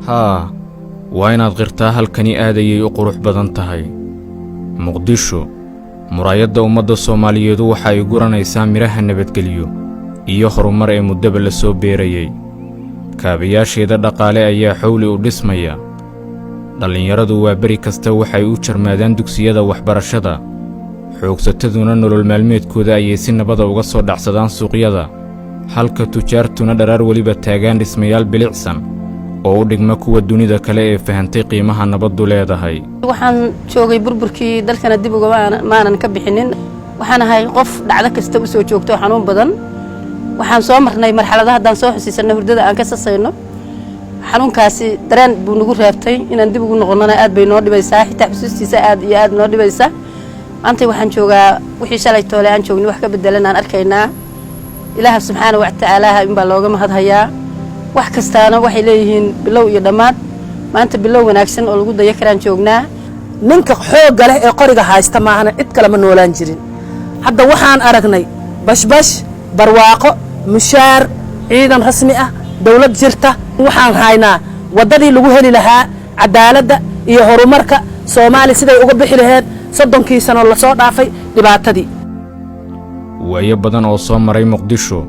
Haa, waa inaad qirtaa, halkani aad ayay u qurux badan tahay. Muqdisho, muraayadda ummadda Soomaaliyeedu, waxa ay guranaysaa midhaha nabadgelyo iyo horumar ee muddaba la soo beerayay. Kaabayaasheeda dhaqaale ayaa xowli u dhismaya. Dhallinyaradu waa beri kasta waxay u jarmaadaan dugsiyada waxbarashada, xoogsataduna nolol maalmeedkooda ayay si nabada uga soo dhacsadaan suuqyada, halka tujaartuna dharaar weliba taagaan dhismayaal bilicsan oo u dhigma kuwa dunida kale ee fahantay qiimaha nabaddu leedahay. Waxaan joogay burburkii dalkana, dib uga maanan ka bixinin. Waxaan ahay qof dhacdo kasta u soo joogto xanuun badan. Waxaan soo marnay marxalada haddaan soo xusiisanno hurdada aan ka sasayno. Xanuunkaasi dareen buu nagu reebtay. Inaan dib ugu noqonnona aad bay noo dhibaysaa, xitaa xusuustiisa aad iyo aad noo dhibaysa. Maanta waxaan joogaa wixii shalay toole aan joogni wax ka bedelan aan arkaynaa. Ilaah subxaana wa tacaalaha inbaa looga mahadhayaa. Wax kastaana waxay leeyihiin bilow iyo dhammaad. Maanta bilow wanaagsan oo lagu dayo karaan joognaa. Ninka xoogga leh ee qoriga haysta maahana, cid kale ma noolaan jirin. Hadda waxaan aragnay bashbash, barwaaqo, mushaar, ciidan rasmi ah, dawlad jirta. Waxaan haynaa waddadii lagu heli lahaa cadaaladda iyo horumarka Soomaaliya, siday uga bixi laheyd 30kii sano lasoo dhaafay dhibaatadii. Waayo badan oo soo maray Muqdisho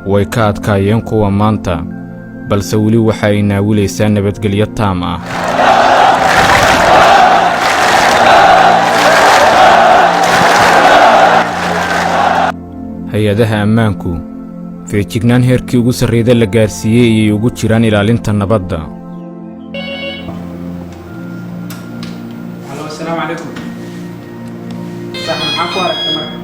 way ka adkaayeen kuwa maanta, balse weli waxa ay naawilaysaa nabadgelyo taam ah. Hay-adaha ammaanku feejignaan heerkii ugu sarreeyda la gaarsiiyey ayay ugu jiraan ilaalinta nabadda. Halo, asalaamu calaykum. Sax, maxaa ku aragta marka?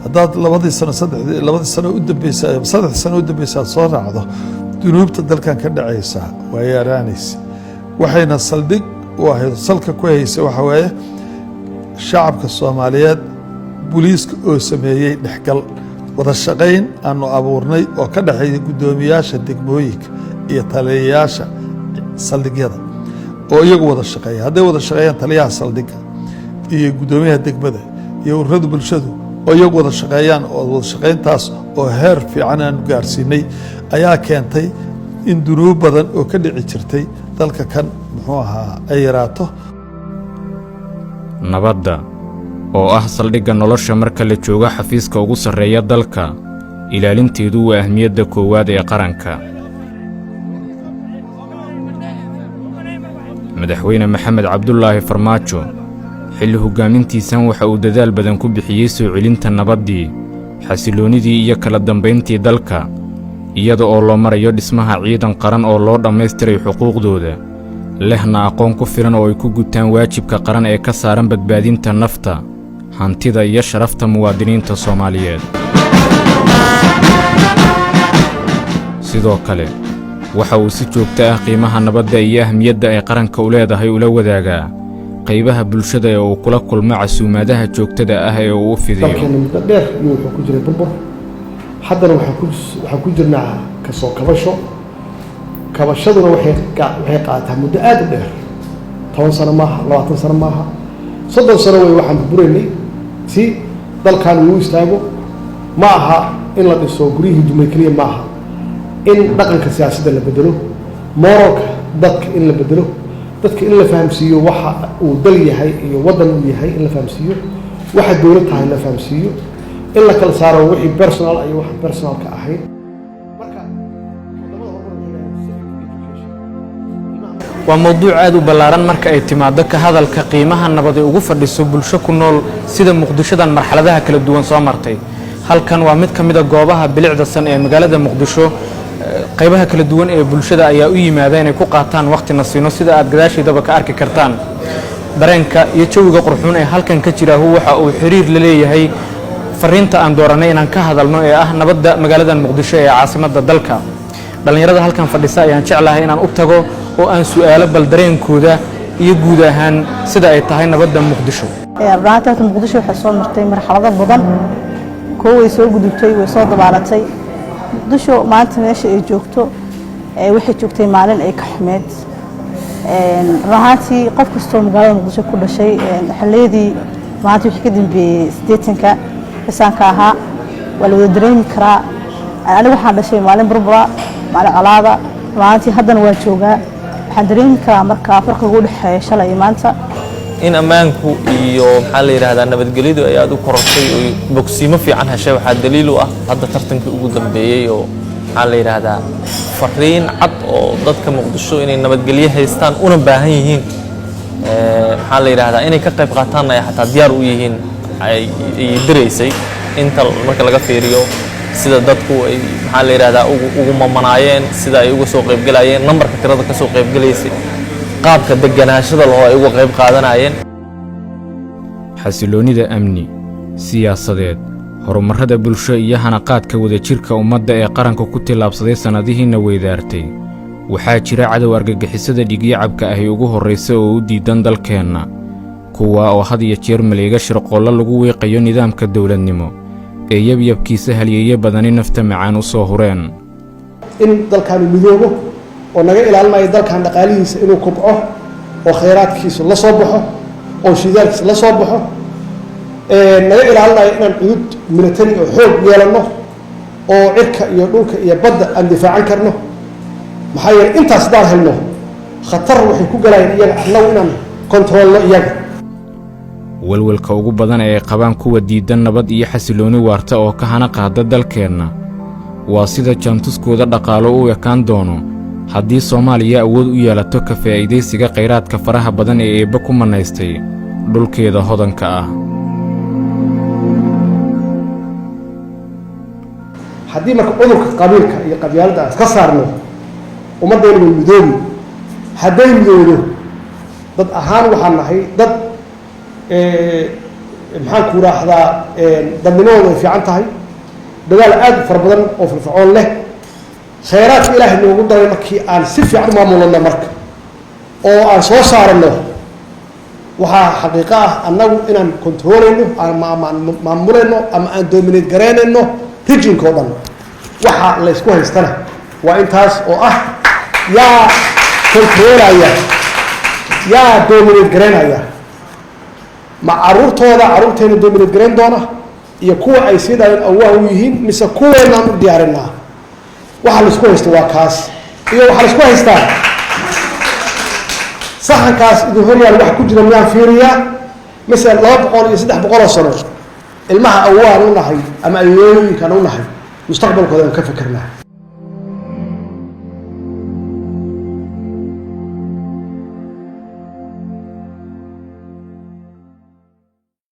Haddaad 2dii sano, saddexdii, 2dii sano u dambeysay, 3 sano u dambeysay aad soo raacdo, dunuubta dalkan ka dhacaysa waa yaraanaysa. Waxayna saldhig u ahayd, salka ku haysa, waxa weeye shacabka Soomaaliyeed, booliiska oo sameeyey dhexgal, wada shaqayn aanu abuurnay oo ka dhexeeya guddoomiyaasha degmooyinka iyo taliyayaasha saldhigyada oo iyagu wada shaqeeya. Hadday wada shaqeeyaan taliyaha saldhigga iyo guddoomiyaha degmada iyo ururada bulshadu oo iyagu wada shaqeeyaan, oo wada shaqayntaas oo heer fiican aanu gaarsiinay ayaa keentay in dunuub badan oo ka dhici jirtay dalka kan, muxuu ahaa, ay yaraato. Nabadda oo ah saldhigga nolosha, marka la joogo xafiiska ugu sarreeya dalka, ilaalinteedu waa ahmiyadda koowaad ee qaranka. Madaxweyne Maxamed Cabdulaahi Farmaajo xilli hoggaamintiisan waxa uu dadaal badan ku bixiyey soo celinta nabaddii, xasilloonnidii iyo kala dambayntii dalka, iyada oo loo marayo dhismaha ciidan qaran oo loo dhammaystiray xuquuqdooda, lehna aqoon ku filan oo ay ku gutaan waajibka qaran ee ka saaran badbaadinta nafta, hantida iyo sharafta muwaadiniinta Soomaaliyeed. Sidoo kale waxa uu si joogto ah qiimaha nabadda iyo ahmiyadda ay qaranka u leedahay ula wadaagaa qaybaha bulshada ee uu kula kulmo casuumaadaha joogtada ah ee uu u fidiyo. Dalkeena muddo dheer iyo wuxuu ku jiray burbur. Haddana waxaan ku jirnaa kasoo kabasho. Kabashaduna waxay qaadataa muddo aada u dheer. 10 sano maaha, 20 sano maaha, 30 sano wey waxaan burburaynay si dalkan uu istaago. Ma aha in la dhiso guryihii dumay keliya, maaha in dhaqanka siyaasadda la bedelo, moralka dadka in la bedelo, dadka in la fahamsiiyo waxa uu dal yahay iyo waddan uu yahay, in la fahamsiiyo waxa dowlad tahay, la fahamsiiyo in la kala saaro wixii personal iyo waxa personalka ahayn. Marka wadamada horumar civic education. Waa mowduuc aad u ballaaran marka ay timaado ka hadalka qiimaha nabad ee ugu fadhiso bulsho ku nool sida Muqdishadan marxaladaha kala duwan soo martay. Halkan waa mid ka mid a goobaha bilicda san ee magaalada Muqdisho. Qaybaha kala duwan ee bulshada ayaa u yimaada inay ku qaataan waqti nasiino. Sida aad gadaashaydaba ka arki kartaan, dareenka iyo jawiga qurxuun ee halkan ka jiraahu waxa uu xiriir la leeyahay fariinta aan dooranay inaan ka hadalno ee ah nabadda magaaladan Muqdisho ee caasimadda dalka. Dhallinyarada halkan fadhisa ayaan jeclahay inaan u tago oo aan su'aalo bal dareenkooda iyo guud ahaan sida ay tahay nabadda Muqdisho. Runaantii horta Muqdisho waxay soo martay marxalado badan. Koo way soo gudubtay, way soo dabaalatay. Muqdisho maanta meesha ay joogto, waxay joogtay maalin ay ka xumeed. Run ahaantii, qof kastoo magaalada Muqdisho ku dhashay xilliyadii maanta wixii ka dambeeyey 80-ka xisaanka ahaa waa la wada dareemi karaa. Anigu waxaan dhashay maalin burbura, maalin colaada. Maalintii haddana waa joogaa. Waxaan dareemi karaa markaa farqiga u dhexeeya shalay iyo maanta. In ammaanku iyo, maxaa la yidhahdaa, nabadgelyadu ay aada u korortay oo bogsiimo fiican heshay waxaa daliil u ah hadda tartankii ugu dambeeyey oo, maxaa la yidhaahdaa, fariin cad oo dadka Muqdisho inay nabadgelyo haystaan una baahan yihiin, maxaa la yidhahdaa, inay ka qayb qaataanna ay xataa diyaar u yihiin ay diraysay. Inta marka laga fiiriyo sida dadku ay, maxaa la yidhahdaa, ugu mamanaayeen, sida ay uga soo qaybgalayeen, nambarka tirada ka soo qaybgalaysay, qaabka deganaashada lahoo ay uga qayb qaadanayeen. Xasiloonnida amni, siyaasadeed, horumarrada bulsho iyo hanaqaadka wadajirka ummadda ee qaranka ku tillaabsaday sannadihiinna weydaartay, waxaa jira cadow argagixisada dhiigyacabka ahi ugu horraysa oo u diidan dalkeenna, kuwaa oo had iyo jeer maleega shirqoollo lagu wiiqayo nidaamka dowladnimo ee yabyabkiisa halyeeye badani nafta macaan u soo hureen. In dalkaanu midoobo oo naga ilaalinayo dalkan dhaqaalihiisa inuu kobco oo khayraadkiisu la soo baxo oo shidaalkiisa la soo baxo, naga ilaalinayo inaan cudud military oo xoog yeelanno oo cirka iyo dhulka iyo badda aan difaacan karno. Maxaa yeeley, intaas haddaan helno, khatar waxay ku galayaan iyaga annagu inaan kontroolno iyaga. Welwelka ugu badan ee ay qabaan kuwa diidan nabad iyo xasilooni waarta oo ka hana qaada dalkeenna waa sida jaantuskooda dhaqaalo u ekaan doono haddii Soomaaliya awood u yeelato ka faa'iidaysiga khayraadka faraha badan ee Eebbe ku mannaystay dhulkeeda hodanka ah. Haddii marka cudurka qabiilka iyo qabyaaladda aan iska saarno, ummaddayna way midoobi. Hadday midoodo, dad ahaan waxaan nahay dad, maxaan ku raahdaa, dadnimadooda ay fiican tahay, dadaal aad u fara badan oo firfircoon leh. Khayraadka Ilaahay noogu daray markii aan si fiican u maamulano marka oo aan soo saarano, waxaa xaqiiqo ah annagu inaan control-ayno ama aan maamulayno ama aan dominate garaynayno region-ka oo dhan. Waxa la ysku haystana waa intaas oo ah: yaa control-aya, yaa dominate garaynaya? Ma caruurtooda, caruurteena dominate garayn doona iyo kuwa ay sii dhaleen awah u yihiin, mise kuweenaan u diyaarinaa? Waxa la isku haysta waa kaas. Iyo waxaa la isku haystaa saxankaas idin horyaal wax ku jira miyaan fiiriyaa, mise 200 iyo 300 oo sano ilmaha awaan u nahay ama ayooyinkaan u nahay mustaqbalkooda aan ka fikirnaa?